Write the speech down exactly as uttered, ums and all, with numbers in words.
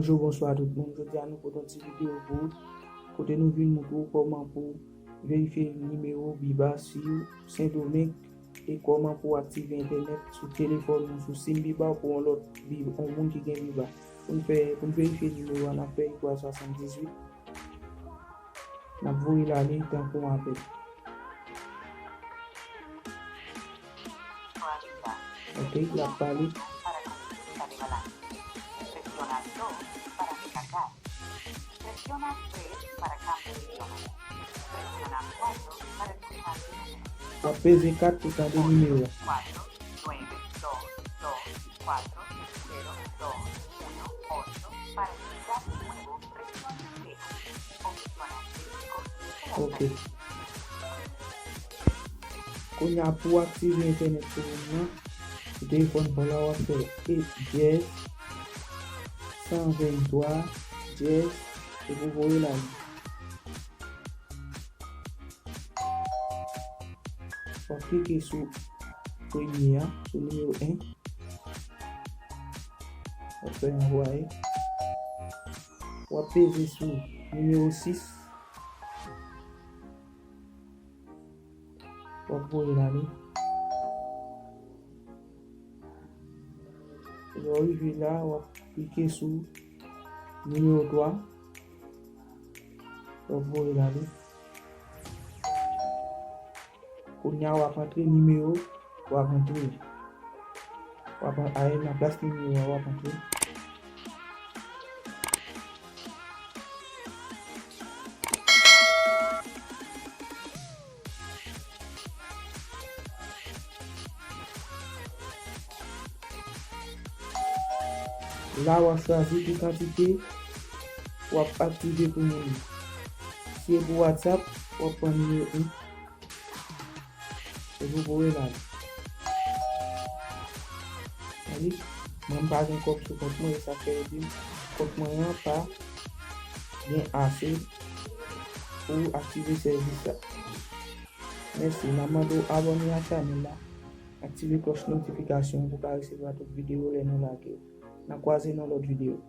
Bonjou, bonswa tout moun. Jodi a nou pote yon ti videyo pou ou, kote nou vin montre w kòman pou verifye nimewo Biba si w Sendomeng e kòman pou aktive entènèt sou telefòn ou sou sim Biba ou pou yon lòt Biba, yon moun ki gen Biba. Pou n fè, pou n verifye nimewo a, n ap fè etwal swasanndizuit. N ap voye l ale tankou yon apèl. Ok, l ap pale. W ap peze kat pou tande nimewo a. Ok. Kounye a pou w aktive entènèt sou moun nan, sou telefòn pa w la, w ap fè e dyèz, san venntwa, dyèz, epi w voye l ale. W ap klike sou premye a, sou nimewo en. W ap fè anvwaye. W ap peze sou nimewo sis. W ap voye l ale. Lè w rive la, w ap klike sou nimewo twa. W ap voye l ale. Kounye a, w ap antre nimewo, w ap antre. W ap an-, ale nan plas nimewo a, w ap antre. La, w ap chwazi ki kantite w ap aktive pou moun nan. Si se pou WhatsApp, w ap pran nimewo en. Epi w voye l ale. Tande? Mwen, m pa gen kòb sou kont mwen, e sa fè yo di m kont mwen an pa gen ase pou aktive sèvis la. Mèsi. N ap mande w abòne ak chanèl la, aktive klòch notifikasyon pou w ka resevwa tout videyo lè nou lage yo. N a kwaze nan lòt videyo.